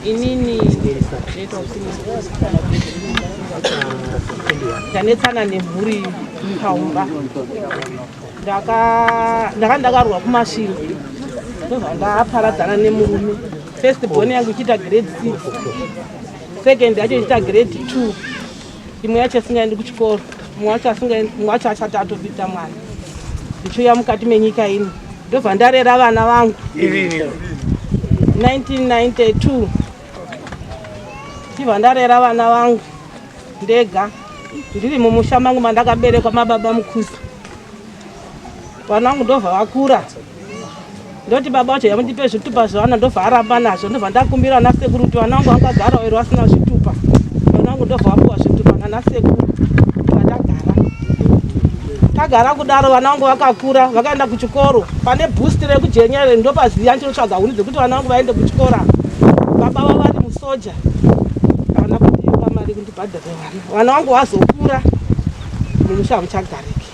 Inini ndanetsana nemhuri paumba. Ndaka ndakarwa kumasvingo, ndobva ndaparadzana nemurume. First born yangu ichiita grade 6, second yacho ichiita grade 2, imwe yacho isingaendi kuchikoro, mumwe wacho asingaendi, mumwe wacho achati atobita mwana. Ndichiuya mukati menyika ino, ndobva ndarera vana vangu 1992, ndibva ndarera vana vangu ndega ndiri mumusha mangu mandakaberekwa mababa mukuzi. Vana vangu ndobva vakura, ndoti baba vacho yamundipe zvitupa zvevana, ndobva aramba nazvo. Ndobva ndakumbira vana sekuru kuti vana vangu vangagara ero vasina zvitupa. Vana vangu ndobva vapuwa zvitupa nana sekuru. Vandagara tagara kudaro, vana vangu vakakura, vakaenda kuchikoro. Pane boost rekujenya ere, ndopaziya ndinotsvaga huni dzekuti vana vangu vaende kuchikoro. Baba vavo vari musoja, havana kundipa mari kundibhadharira vana. Vana vangu vazokura, mumusha hamuchagariki,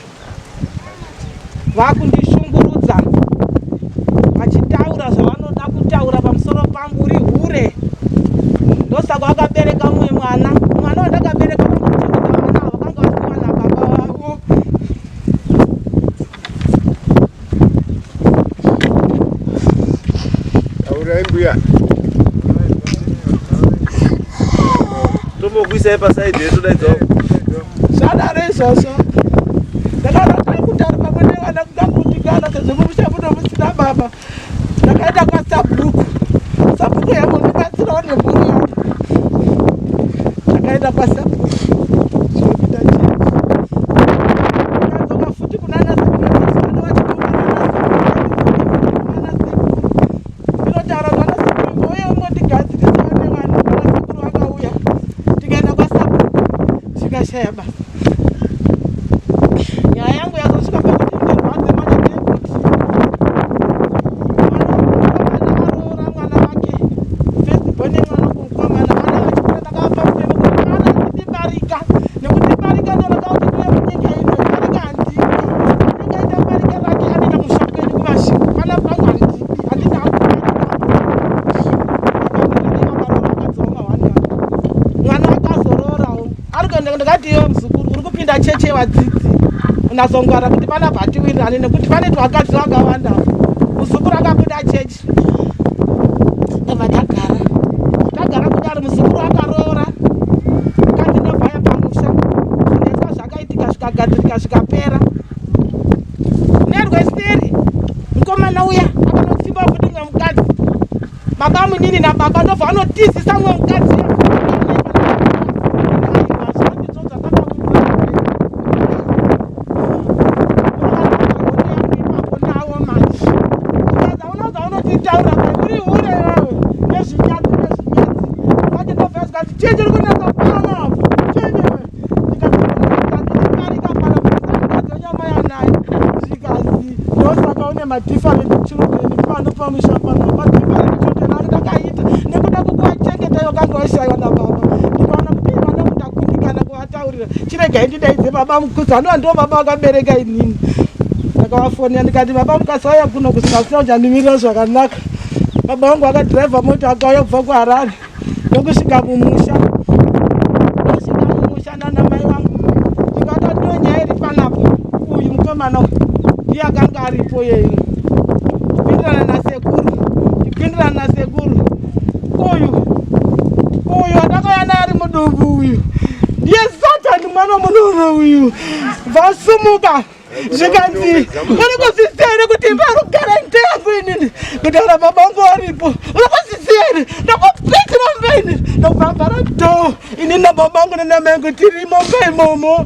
vakundishungurudza vachitaura zvavanoda kutaura pamusoro pangu: uri hure, ndosaka wakabereka mumwe mwana. Mwana wandakabereka, vangochengeta vana ava vakanga vasiwa nababa vavo. Taurai mbuya. Tombokuisai pasaidhi yetodaidzawo. Zvadaro izvozvo, ndakaona kutaura pamwe nevana kukakundikana sezvo mumusha muno musina baba. Ndakaenda kwasabhuku, sabhuku yambondibatsirawo nemhuri yangu. Ndakaenda kwasabhuku zvinokuita chii, ndikadzoka futi kunana sekuru. Sekuru ndinotaura nana sekuru, uye ungondigadzirisawo nevana. Vana sekuru vakauya, tikaenda kwasabhuku, zvikashaya basa. Nyaya yangu yazosvika pakuti ndirwadze manje ndeyekuti mwana aroora mwana wake first born, mwana kumukomana. Vana vachikura, ndakavapa mutemo kuti vana handidi barika, nekuti barika ndoraka kuti ndive munyika ino. Barika handidi, ndingaita barika rake anoenda musha kwenyu kumasvingo, pana pangu handidi, handidi hangu barika. Vakaroora mwana, akazoroorawo ari kuenda. Ndikati, iwe muzukuru, uri kupinda cheche yevadzidzi, unazongwara kuti panapa hatiwirirani nekuti pane twakadzi vakawanda. Muzukuru akabuda chechi, ndobva tagara tagara kudaro. Muzukuru akaroora mukadzi, ndobvaya pamusha. Zvinetswa zvakaitika zvikagadzirika, zvikapera. Nerweseri mukomana uya akanotsimba futi mumwe mukadzi. Baba munini nababa ndobva vanotizisa mumwe mukadzi. Aiwa, zvinondizvo ipapo nawo manje unotitaura uri hure wewe, nezvinyadzi nezvinyadzi manje. Ndobva zvikanzi, chii chiri kunetsa pano apo? Chii? Ndikatibarika pana mukadzi wenyama yanayo. Zvikazi, ndosaka une madifferent children pano pamusha pano. Madifferent children ari ndakaita nekuda kukuvachengeta, wakanga washayiwa nababa. Ndikaona kuti vana ndakundikana kuvataurira, chiregai ndidaidze baba mukudzi, anova ndo baba vakabereka inini. Ndakavafonera ndikati, baba, mukasauya kuno kusina kuchandimirira zvakanaka. Baba vangu vakadhiraivha mota, akauya kubva kuHarare, ndokusvika mumusha. Ndosvika mumusha nana mai vangu, ndikati, ndo nyaya iri panapa. Uyu mukomana uyu ndiye akanga aripo yeyu, chipindirana nasekuru, chipindirana nasekuru. Uyu atakauya naye ari mudumbu uyu ndiye Satani, mwana womunhurume uyu. Vasumuka, zvikanzi, uri kuzviziva here kuti imba rugara ndeyangu inini? Kutaura baba vangu varipo, uri kuzviziva here? Ndakupikira mba inini, ndokubva do inini nababa vangu nenamai yangu tirimo mba imomo.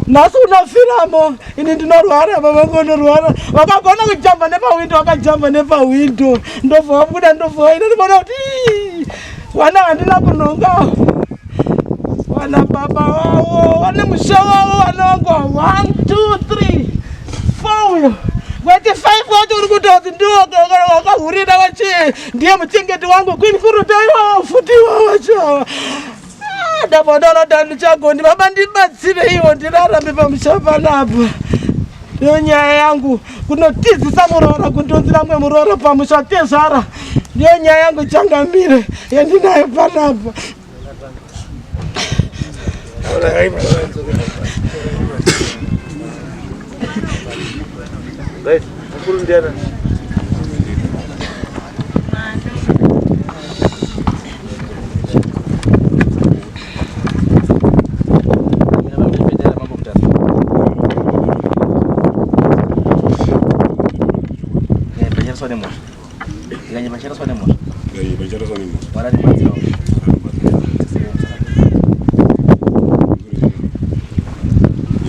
Nhasi unofiramo, ini ndinorwara, baba vangu unorwara. Vakagona kujamba nepahwindo, vakajamba nepahwindo, ndobva vabuda, ndobva vaenda. Ndinoona kuti ii, vana handina kunhonga, vana baba vavo vane musha wavo. Vana vangu 1 2 3 4, uyo wati 5 wacho uri kutoti ndiwo wakahurira wachi ndiye muchengeti wangu. Queen Furuta iwawo futi iwawo wacho. Ah, ndabva ndaona kuti handichagoni baba ndibatsireiwo ndirarame pamusha panapa ndiyo nyaya yangu kunotizisa muroora kundonzira mwe muroora pamusha tezvara ndiyo nyaya yangu changamire yandinayo panapa Right, mukuru ndiana?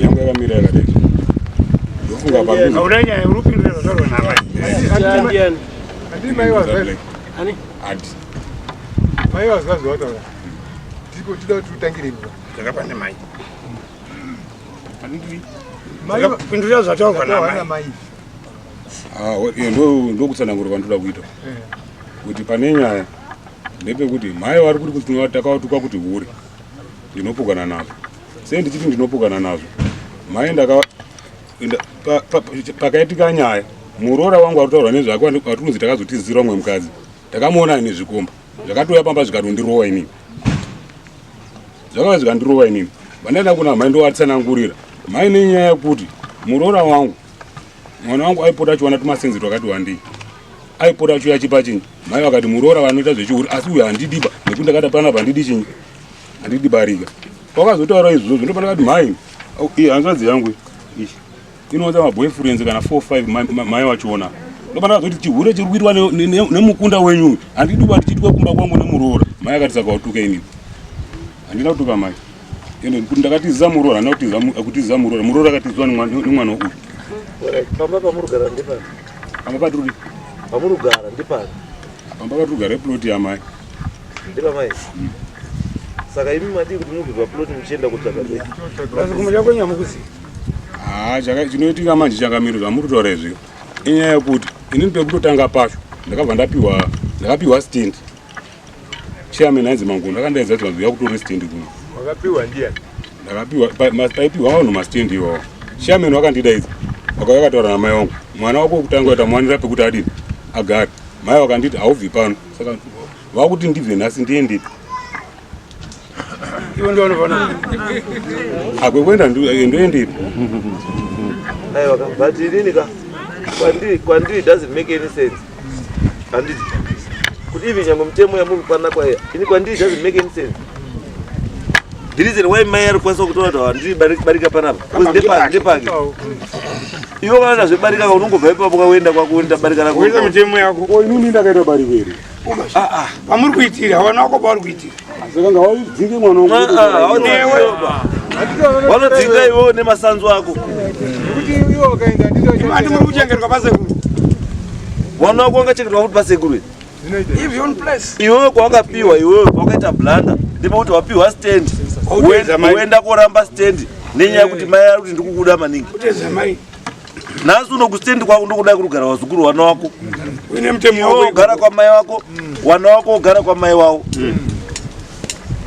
Yangu yakamira yakadai ndofunga Hauna nyaya uri kupindura zvataurwa namai. Handii mai wazwa Ani? adi mai wazwa zvawataura tipo tida kuti utangire ipa Zvakapa nemai. mai Pindura zvataurwa taurwa namai. namai ndokutsanangura kwandoda kuita kuti pane nyaya ndepekuti mai vari kuti kuti takavatuka kuti hure ndinopokana nazvo sei ndichiti ndinopokana nazvo mai ndaka pakaitika nyaya muroora wangu ari kutaurwa nezvake watinonzi takazotizira umwe mukadzi takamuona aine zvikomba zvakatouya pamba zvikatondirowa inini zvakauya zvikandirowa inini vandaenda kuna mai ndovatsanangurira mai nenyaya yekuti muroora wangu mwana wangu aipota achiwana tumasenzi twakati wandei aipota achiuya achipa chinyi mai vakati muroora vanoita zvechiuri asi uyu handidiba nekuti ndakati panapa handidi chinyi handidi barika wakazotaura izvozvo ndopandakati mai iyi hanzvadzi yangu iyi inounza maboyfriends kana 4 5 mai vachiona ndopandakazoti chihure chiri kuitwa nemukunda wenyu uyu handidi kuba tichiitwa kumba kwangu nemuroora mai akati saka watuka inini handina kutuka mai ende kuti ndakatizisa muroora handina kutizisa muroora muroora akatiziswa nemwana uyu Alright, pamba pamurugara ndepani? pamba patiri Pamurugara ndepani? pamba patiri kugara iploti yamai Ndepamai? Saka imi madii kuti mubve paploti muchienda kutsvaga sei? Asi kumusha kwenyu hamukuzivi. haa chinoitika manje chakamiro zvamuri kutaura izvi inyaya yekuti inini pekutotanga pacho ndakabva ndapiwa ndakapiwa stand chairman ainzi mangondo akandaidza kuti vanzi uya kutora stand kuno wakapiwa ndiyani ndakapiwa paipiwa vanhu mastand iwawo chairman wakandidaidza wakauya akataura namai wangu mwana wako wekutanga waita muwanira pekuti adini agare mai wakanditi haubvi pano saka vakuti ndibve nhasi ndiendepi Iwe ndiwe unofanira. akwekuenda ndoendepi Aiwa ka, but inini ka, kwandiri kwandiri doesn't make any sense. Handiti. Kuti even nyangwe mutemo yamuri kupanana kwaiya, ini kwandiri doesn't make any sense. The reason why mai ari kukwanisa kutora kuti handiri barika panapa, because ndepake ndepake. Iwe kana zvebarika ka unongobva ipapo kaoenda kwako woenda barika rako. Uisa mitemo yako. ko inini ndakaita bariko here Pamuri kuitira, vana vako pauri kuitira. saka ngawadzinge mwana wangu Ah, ah, Newe. Vanodzinga iwewe nemasanzu ako. nekuti iwo wakaenda Imi handi muri kuchengetwa pasekuru. Mwana wako wangachengetwa futi pasekuru. zvinoita Give your own place. Iwewe kwawakapiwa iwewe kwawakaita blunder ndepekuti wapiwa stand Wautedza mai. woenda koramba stand nenyaya yekuti mai ari kuti ndikukuda maningi Kutedza mai. nhasi uno kustand kwako ndokuda kurugara wazukuru wana wako Uine mutemo iwe wako. wogara kwamai wako wana wako wogara kwamai wavo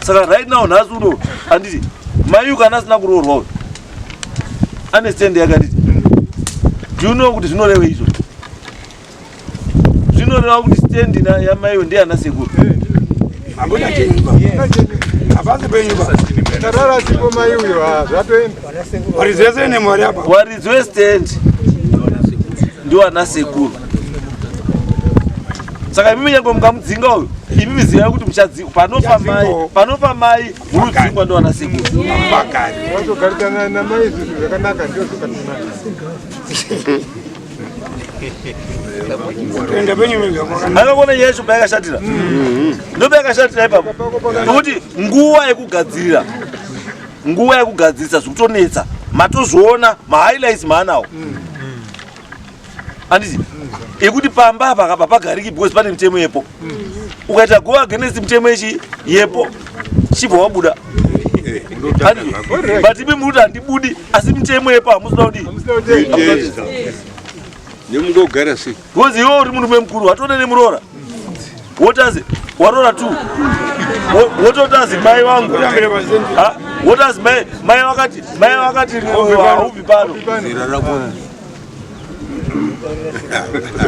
saka right now nhasi uno handiti mai uyu kana asina kuroorwa uyu ane stand yakaditi do you know kuti zvinoreva izvo zvinoreva kuti stand yamai uyu ndeyana sekuru Hamuna chenyu ba. Hapasi penyu ba. tarara sipo mai uyo ha zvatoenda Varidzi vese nemwari apa. waridzi westand ndiwana sekuru saka imimi nyange mukamudzinga uyu imimi zivai kuti muchadzingwa panofa mai panofa mai murudzingwa ndiwana sekuru Bagari. watogarisana namai zvinhu zvakanaka ndio zvakatonaka Kuenda penyu mega kwakanaka. akakuona nyaya yacho payakashatira ndopayakashatira ipapo nokuti nguva yekugadzirira nguva yekugadzirisa zvikutonetsa matozviona mahighlights maanawo handiti yekuti pamba apa kapa pagariki because pane mitemo yepo ukaita go against mitemo yechi yepo chibva wabuda Handiti? but imi muri kuti handibudi asi mitemo yepo hamusina kudii nemungogara sei because iwe uri murume mukuru watoona nemuroora wotazi Waroora two. Wototazi mai vangu. Wotazi mai mai vakati mai vakati haubvi pano.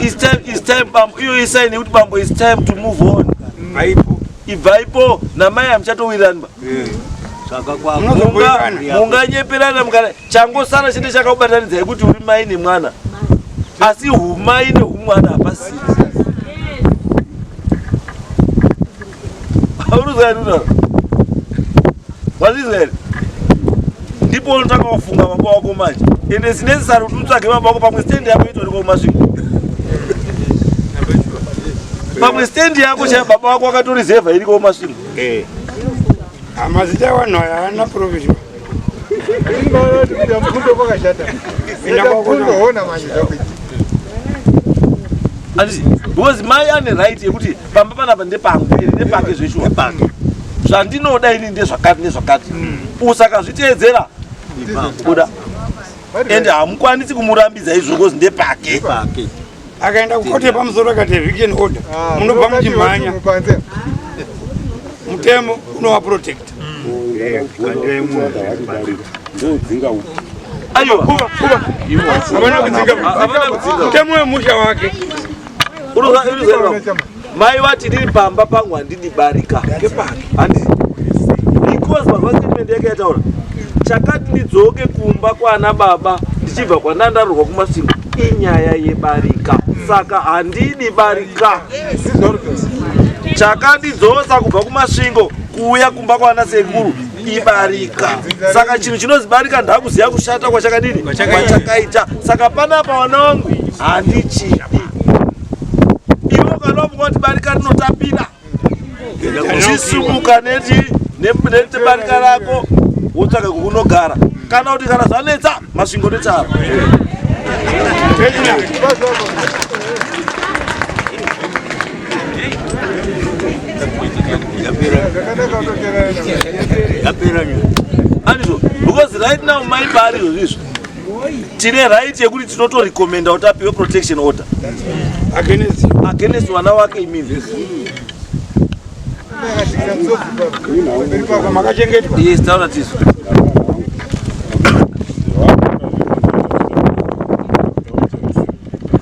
It's time, it's time bambo. Iyo isign yekuti bambo it's time to move on. Aipo. Ibvaipo namai hamuchatowirirani ba. Munganyeperana mukana changosara chete chakakubatanidzai kuti uri mai nemwana. Asi humai nehumwana hapasina. Hauruzwa here kutaura? Wazvizwa here? Ndipo unotanga kufunga baba wako manje. Ende it's necessary kuti utsvage baba wako pamwe stand yako itoriko kumasvingo. Pamwe stand yako chaiyo baba wako akatoreserva iriko kumasvingo. Eh. Mazita evanhu aya haana profit. Because mai ane right yekuti pamba panapa ndepangu ende ndepake zveshuwa zvandinoda ini ndezvakati nezvakati usakazviteedzera kuda ende hamukwanisi kumurambidza izvo because ndepake Akaenda kukoti yepamusoro akati eviction order munobva muchimhanya mutemo unova protect. Ndodzinga uku. Aiwa. Havana kudzinga. Havana kudzinga. Mutemo wemusha wake. Unoziva mai vati ndiri pamba pangu handidi barika. Handidi. Because vanhu statement yake yataura. Chakati ndidzoke kumba kwana baba ndichibva kwandandarurwa kuMasvingo inyaya yebarika. Saka handidi barika. Chakandidzosa kubva kuMasvingo kuuya kumba kwana sekuru ibarika. Saka chinhu chinozi barika ndakuziva kushata kwachakadini kwachakaita. Saka panapa vana vangu handichidi. Iwe ukanofunga kuti barika rinotapira chisumuka neti nebarika rako wotsvaka kukunogara kana kuti kana zvanetsa Masvingo netara. Andizvo because right now mai paari izvozvo izvo tine right yekuti tinotorecommenda kuti apiwe protection order against vana vake imimi. Makachengetwa. Yes, taura tisu.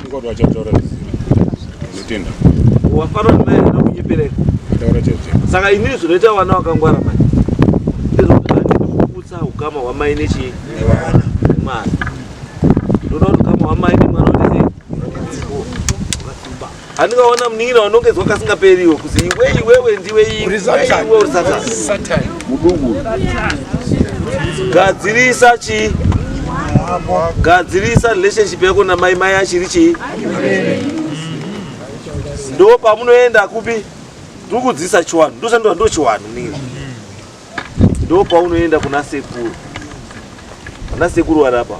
Ngoti vachataura zvisina. Ndinotenda. Wafara kuti mai haana kunyepereka. Taura chaizvo. Saka inini zvinoita vana vakangwara manje ndezvekuti handidi kuputsa ukama hwamai nechii nemwana. Ndoda kuti ukama hwamai nemwana uite sei? Handingaona munin'ina wanongedzwa kasingaperiwo kuzi iwe iwewe ndiwe iwe iwe uri Satani. Muduku. Gadzirisa chii? Gadzirisa relationship yako namai mai achiri chii? Ndo pamunoenda kupi? Ndiri kudzidzisa chiwanhu. Ndoshandura ndo chiwanhu munin'ina. Ndo paunoenda kuna sekuru. Vana sekuru vari apa.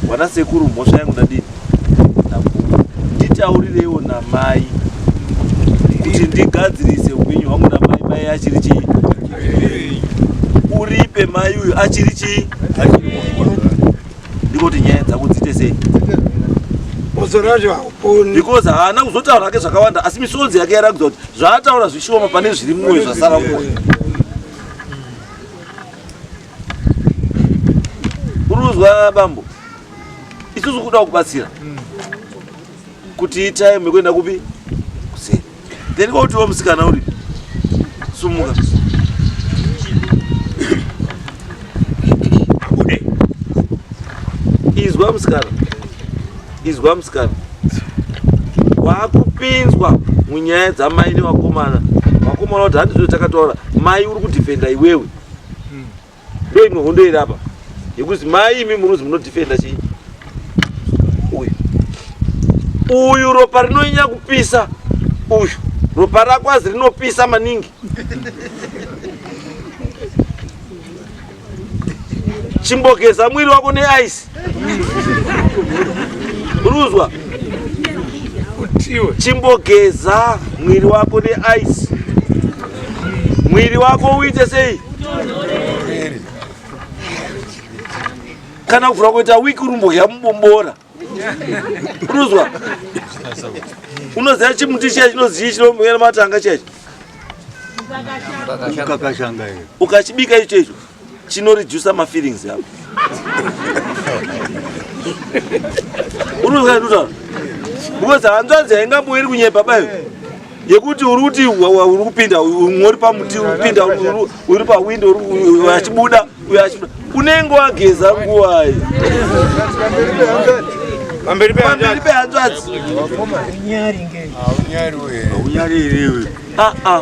Vana sekuru mhosva yangu ndadini? Ndabvuma. Nditaurireiwo namai kuti ndigadzirise upenyu hwangu namai mai achiri chii? Uripe mai uyu achiri chii? Ndiko kuti nyaya dzako dziite sei? Botso racho hauponi. Because haana kuzotaura hake zvakawanda asi misodzi yake yaratidza kuti zvaataura zvishoma pane zviri mumwoyo zvasara mumwoyo. Uruzwa bambo, isusu kuda kubatsira kuti time yekuenda kupi kuseri, then kwautiwo musikana uri sumuka Abude. Izwa musikana, izwa musikana, wakupinzwa munyaya dzamai nevakomana. Vakomana kuti handizvo takataura, mai uri kudhifenda iwewe. Ndo imwe hondo iri apa yekuzi mai imi muruzi munodhifenda chii uyu uyu ropa rinonyanya kupisa uyu ropa rako azi rinopisa maningi. Chimbogeza mwiri wako neaisi. Uruzwa? Chimbogeza mwiri wako neaisi. Mwiri wako uite sei? Kana kuvhura kuita wiki urumbodya mubombora. Uruzwa? Unoziva chimuti chiya chinozii chinomera matanga chiya ukachibika icho icho chinoredusa mafeelings yako. Unozwa ndutaura because hanzvadzi haingambo iri kunyepa bayo yekuti uri kuti uri kupinda umwe uri pamuti uri kupinda uri pawindo uyu achibuda uyu achibuda unenge wageza nguwai pamberi pamberi pehanzvadzi. Ah, ah.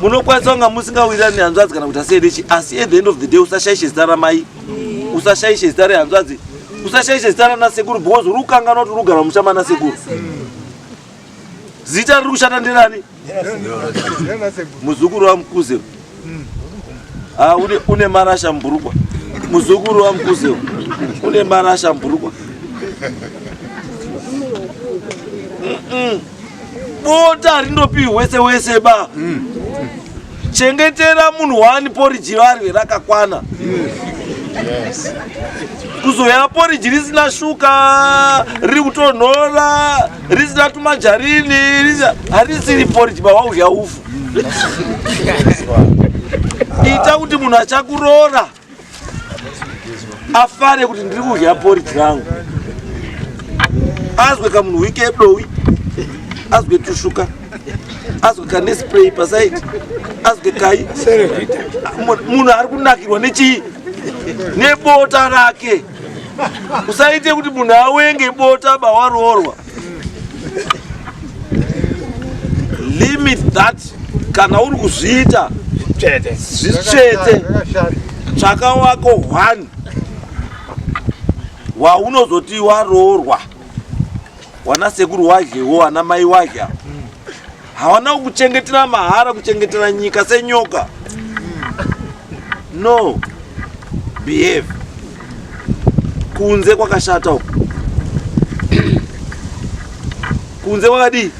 Munokwanisa kunga musingawirirani nehanzvadzi kana kuti asiedechi, asi at the end of the day usashaishe zita ramai, usashaishe zita rehanzvadzi, usashaishe zita ranasekuru, because uri kukanganwa kuti uri kugara mumusha manasekuru. Zita riri kushata nderani? Muzukuru waMukuze. Ah, une marasha mburukwa. Muzukuru waMukuze une marasha mburukwa. Bota rindopiwi wese wese ba. Chengetera munhu wani poriji varwe rakakwana. Kuzoya poriji risina shuka, riri kutonhora, risina tumajarini, harisiri poriji ba, waudya ufu. Ita kuti munhu achakuroora afare kuti ndiri kudya poriji rangu, azwe kamunhu wike dowi, azwe tushuka, azwe kane spray pasaidi, azwe kai munhu ari kunakirwa nechii nebota rake. Usaite kuti munhu awenge bota bawaroorwa. Limit that. Kana uri kuzviita zvitsvete, tsvaka wako one waunozoti waroorwa, wana sekuru wadyewo, wana mai wadya, hawana kukuchengetera mahara, kuchengetera nyika senyoka. No, behave. Kunze kwakashata uku, kunze kwakadii?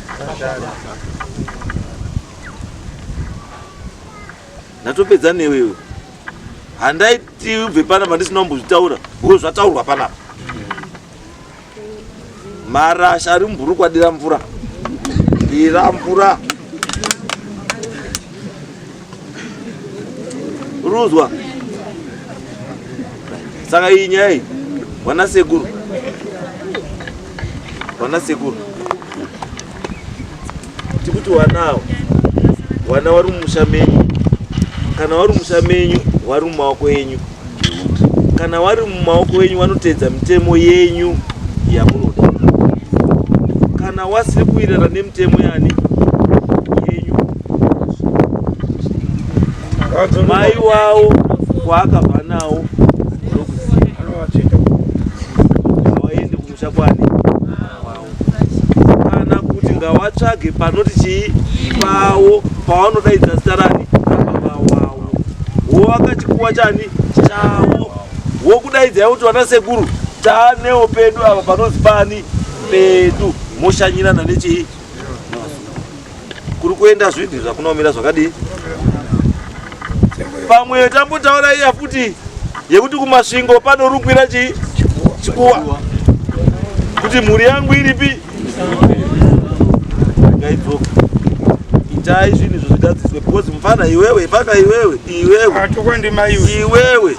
Ndatopedza newewe, handaiti ubve panapa ndisina kumbozvitaura, because zvataurwa panapa. Marasha ari mubhurukwa, dira mvura, dira mvura. Ruzwa. Saka iyi nyaya iyi, wana sekuru, wana sekuru, tikuti wanawo wana wari mumusha menyu, kana wari mumusha menyu wari mumaoko enyu, kana wari mumaoko enyu wanoteedza mitemo yenyu yamunoda, kana wasiri kuwirirana nemitemo yani yenyu, mai wawo kwaakabva nawo ndokuziva, ngawaende kumusha kwani kwawo, kana kuti ngawatsvage panoti chii pawo pawanodaidza zita rani rababa wawo, wovaka chikuwa chani chawo, wokudaidzai kuti wana sekuru taanewo pedu apa panozi pani pedu, moshanyirana nechii kuri kuenda zvinhu zvakunomira zvakadii. Pamwe tambotaura iya futi yekuti kuMasvingo panorungwira chii chikuwa, kuti mhuri yangu iripi, ngaidzoka. Itai zvinhu izvo zvigadziswe, because mufana iwewe paka iwewe iwewe Atukwa ndimaiwe. Iwewe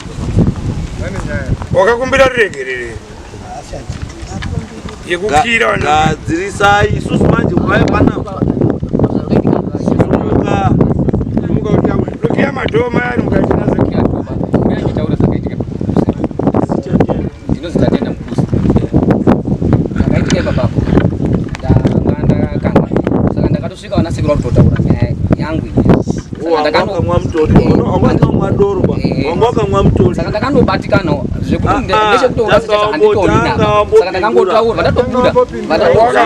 Wakakumbira ruregerere yekukira vanhu. Gadzirisai isusu manje vai panapa sumuka. Lokiya madhoo mayani mukati nazo. Ndinonzi Tatenda Mukusi. Zvakaitika ipapapo, ndanga ndakanwa, saka ndakatosvika vana sekuru vakutotaura nyaya yangu iyi. Saka Wanga wakamwa mutoriro, wanga wakamwa doro ba, wanga wakamwa mutoriro. Saka ndakandobatikanawo zvekuti Ah, ah, ndechekutoura tanga sechacho handitoni tanga napa. Saka wambopindura. ndakangotaura vandatobuda vandatobuda.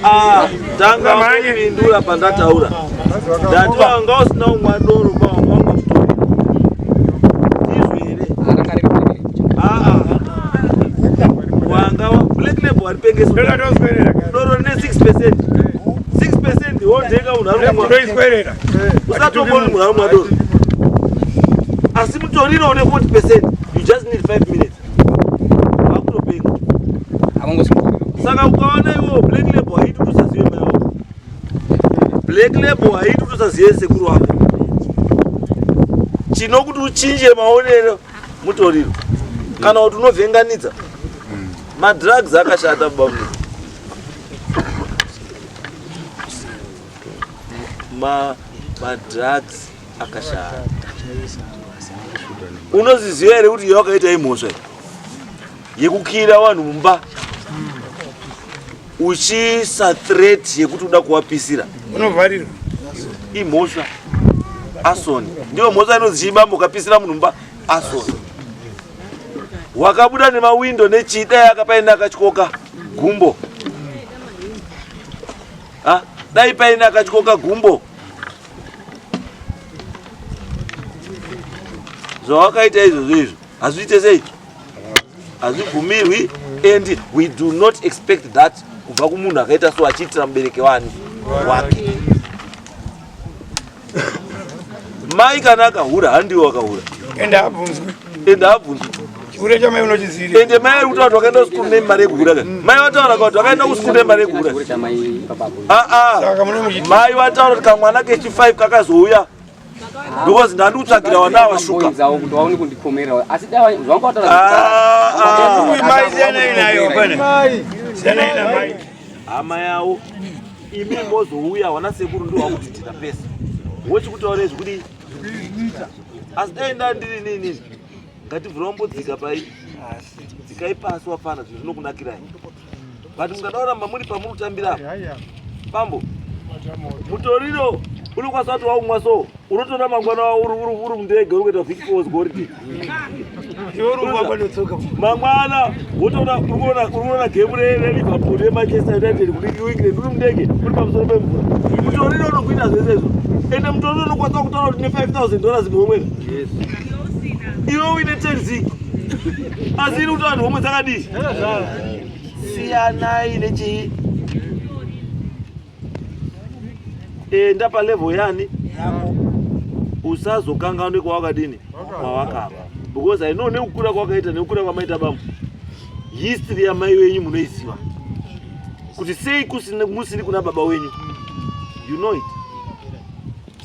Ah, ah, tanga wambopindura pandataura, ndati wanga usina kumwa doro ba, wanga wamwa mutoriro, ndizvo here? Ah, ah. Wanga black label haripengesi. Ndakatoswerera. Doro rine 6%, 6% wodheka munhu ari kumwa. Ndoiswerera. Usatomboni munhu ari kumwa doro, asi mutoriro une 40%, you just need 5 minutes wakutopenga. Saka ukaona iwo black label Black label haiti kuti usazive sekuru wako. Chinokuti uchinje maonero mutoriro kana kuti unovhenganidza. Madrugs akashata baba munhu. Ma madrugs akashata. Unozviziva here kuti yawakaita imhosva yekukira vanhu mumba uchiisa threat yekuti uda kuwapisira unovharirwa imhosva asoni ndiyo mhosva inonzi chiibamba ukapisira munhu mumba asoni wakabuda nemawindo nechii dai akapaine akatyoka gumbo ha dai paine akatyoka gumbo zvawakaita izvozvo izvo hazviite sei hazvibvumirwi and we do not expect that kubva kumunhu akaita so achiitira mubereki wani wake mai kana akahura handiwo akahura ende abvunzwe ende abvunzwe chihure chamai unochizivira ende mai ari kutaura kuti wakaenda kusikuru nemari yekuhura ka mai vataura ka kuti wakaenda kusikuru nemari yekuhura aa saka munomuchiti mai vataura kuti kamwana kechi 5 kakazouya because ndandi kutsvagira vana ava shuka Dzawo kuti waone kundikomera asi dai zvanga wataura Ah, ah. mai siyanai nayo pana Mai. siyanai namai hama yavo imi mozouya wana sekuru ndo wakutitira pese wochikutaura izvi kudii asi dai ndandiri nini ngativhura wambodzika pai dzikai pasi wafana zvinhu zvinokunakirai but mungada kuramba muri pamuri kutambira apa Haiya. pambo mutoriro unokwanisa kuti waumwa so unotoona mangwana wa- uri uri- uri mundege uri kuita vic falls goridhe iwe uri kufamba netsoka mangwana wotoona uri kuona uri kuona gemu reliverpool remanchester united kuri england uri mundege uri pamusoro pemvura mutoriro unokuita zvese izvo ende mutoriro unokwanisa kutaura kuti ne 5000 dollars muhomwe iwe uine 10 zig asi iri kuti vanhu homwe dzakadii siyanai nechii enda palevel yani usazokanganwe kwawakadini kwawakabva because i know nekukura kwakaita nekukura kwamaita bambo history yamai wenyu munoiziva kuti sei musiri kuna baba wenyu you know it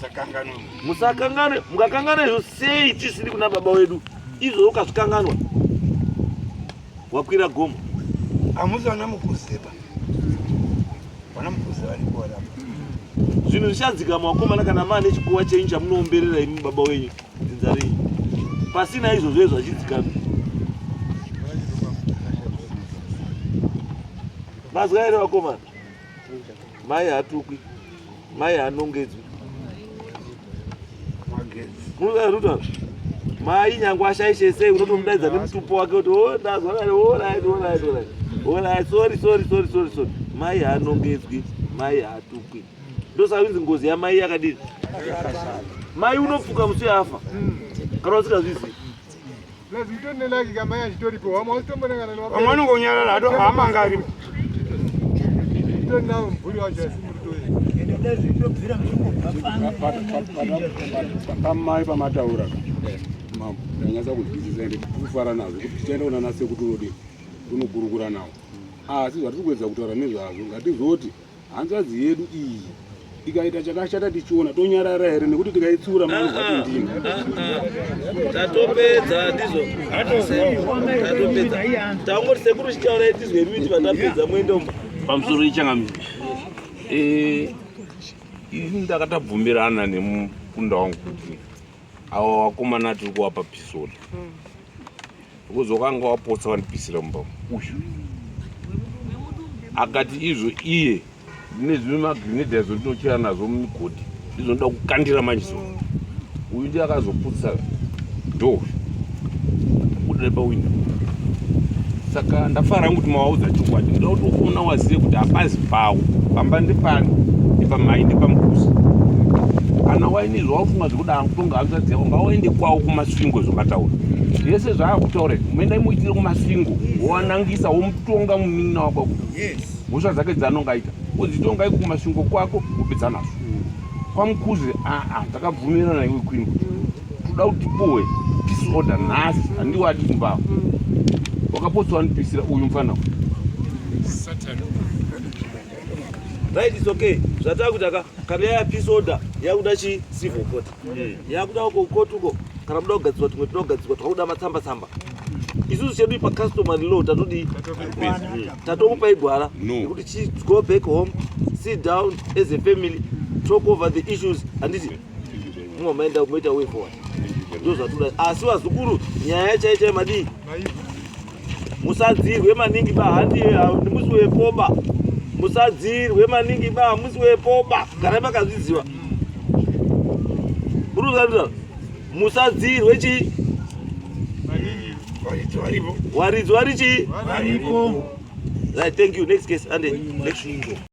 sakanganwa musakanganwe mukakanganwa izvo sei tisiri kuna baba wedu izvo ukazvikanganwa wakwira gomo hamusi vana mukuzeba vana mukuze varipo varapa zvinhu zvichadzikama vakomana kana maane chikuva chenyu chamunoomberera imi baba wenyu dzinza renyu pasina izvozvo izvo zvachidzikama mazwa here vakomana mai hatukwi mai haanongedzwi munotaura mai nyange ashaishe sei unotomudaidza nemutupo wake kuti o ndazwa nani orit orit orit orit sorry sorry sorry sorry sorry mai haanongedzwi mai haatukwi ndosaka inzi ngozi yamai yakadini mai unopfuka musi yafa kana usingazvizivi Plus mutori nelaki kamai achitoripo. Wamwe usitombonangana vamwe vanongonyarara hato haamanga aripo Mutori navo mvuri wacho asi muritoyi. Pamai pamataura ka mambo ndanyatsa kunzwisisa ende kufara nazvo kuti tichaenda kunana sekuru rodi kunokurukura nawo asi zvatiri kuedza kutaura nezvazvo ngatizoti hanzvadzi yedu iyi ikaita chakashata tichiona tonyarara here nekuti tikaitsura maizvati ndini tatopedza ndizvo tatopedza tangoti sekuru chitaurai tizwe miti vatapedza muende umba pamusoro ichangamire ini ndakatabvumirana nemukunda wangu kuti ava vakomana tiri kuvapa pisoli because wakanga wapotsa vandipisira mumba uyu akati izvo iye ndine zvimwe magrinedha izvo ndinochera nazvo mumigodhi ndizvo ndoda kukandira manje so uyu ndiye akazoputsa door kubuda nepawindo saka ndafara hangu kuti mawaudza chokwadi ndoda kuti ukoona wazive kuti hapazi pawo pamba ndepani ndepamai ndepamukusi kana waine zvawafunga zvekuda kutonga hanzvadzi yako ngawaende kwawo kumasvingo zvakataura zvese zvaakutaura muendai muitire kumasvingo wowanangisa womutonga munin'ina wako mhosva dzake dzaanonga aita wodzitonga iko kumasvingo kwako wopedza nazvo kwamukuzi aa takabvumirana iwe queen kuti toda kuti tipuwe peace order nhasi handiwadi kumbawo wakapotsa wanipisira uyu mufana uyu. Right, it's okay. Zvatakuita ka kana yaya peace order yakuda chi civil court. Yakuda uko court uko kana muda kugadzirwa tumwe toda kugadzirwa twakuda matsamba tsamba. Isusu chedu pa customary law tatodii? Tatokupai gwara nekuti chi go back home, sit down as a family, talk over the issues handiti mumwe maenda moita way forward. Ndozvatoda. Asi vazukuru nyaya chai chai madii? Musadzirwe maningi ba handi musi wepoba. Musadzirwe maningi ba musi wepoba. Garai makazviziva. Muri musadzirwe chii? Waridzi wari chii? Right, thank you. Next case, Andy. Next.